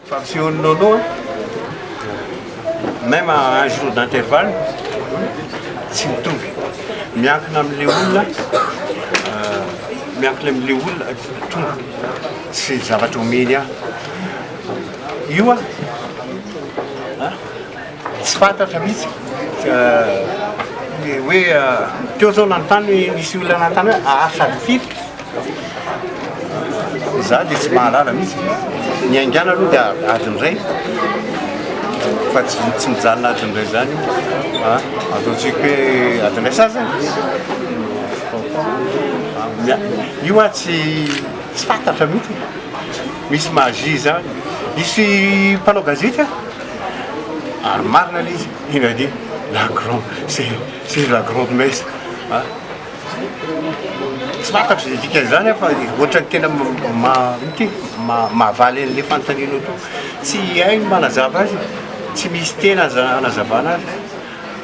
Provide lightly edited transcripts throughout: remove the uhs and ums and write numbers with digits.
Fampisehoan'i Nono a, même à un jour d'intervalle tsy mitovy. Miankina amin'ilay olona, miankina amin'ilay olona tonga sy ny zavatra omeny ahy. Io a, tsy fantatra mihitsy hoe teo zao nanontany, nisy olona nanontany hoe haharitra adiny firy? Za dia tsy mahalala mihitsy. Ny haingana aloha dia adiny iray fa tsy tsy mijanona adiny iray zany io. A, ataontsika hoe adiny iray sasany. Io a tsy tsy fantatra mihitsy. Misy magie zany. Nisy mpanao gazety a, ary marina le izy, il a dit la grande, c'est c'est la grande messe. A. Tsy fantatro izay dikan'izany fa ohatran'ny tena ity mahavaly an'ilay fanontanianao teo. Tsy hay ny manazava azy, tsy misy teny aza hanazavana azy.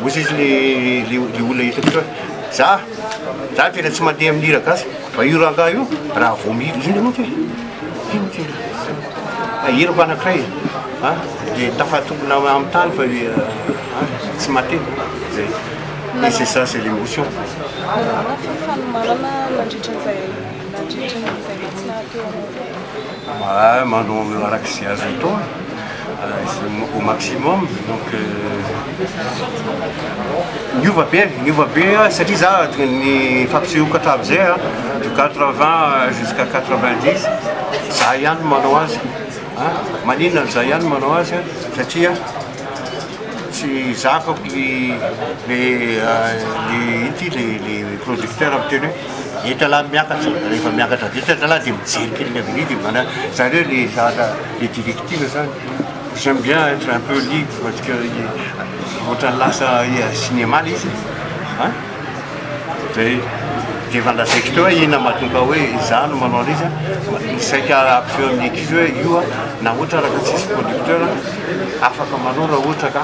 Hoy izy le le olona hitako teo hoe za za tena tsy mandeha amin'ny hira gasy fa io rangahy io raha vao mihira, inona moa ty? Inona ty? Hirako anankiray a, dia tafatongona amin'ny tany fa tsy mahateny, zay. Et c'est ça, c'est l'émotion. Nanana fanomanana nandritra izay nandritra izay tsy nahateo anao teo? Ah, manao araka izay azo atao au maximum donc niova be niova be satria za ny fampisehoako hatramin'izay a de 80 jusqu'à 90 za ihany no manao azy a maninona no za ihany no manao azy a satria Tsy zakako le le le ino ty le le producteur miteny hoe eto ialahy miakatra, rehefa miakatra avy eto ialahy dia mijery kely ny avenue dia mana- zany hoe le zavatra le directive zany, j'aime bien être un peu libre parce que ohatran'ny lasa cinéma le izy an, zay de efa nolazaiko teo hoe inona mahatonga hoe izaho no manao an'izy an, saika hampiseho amin'ny ankizy hoe io an na ohatra raha ka tsisy producteur afaka manao raha ohatra ka.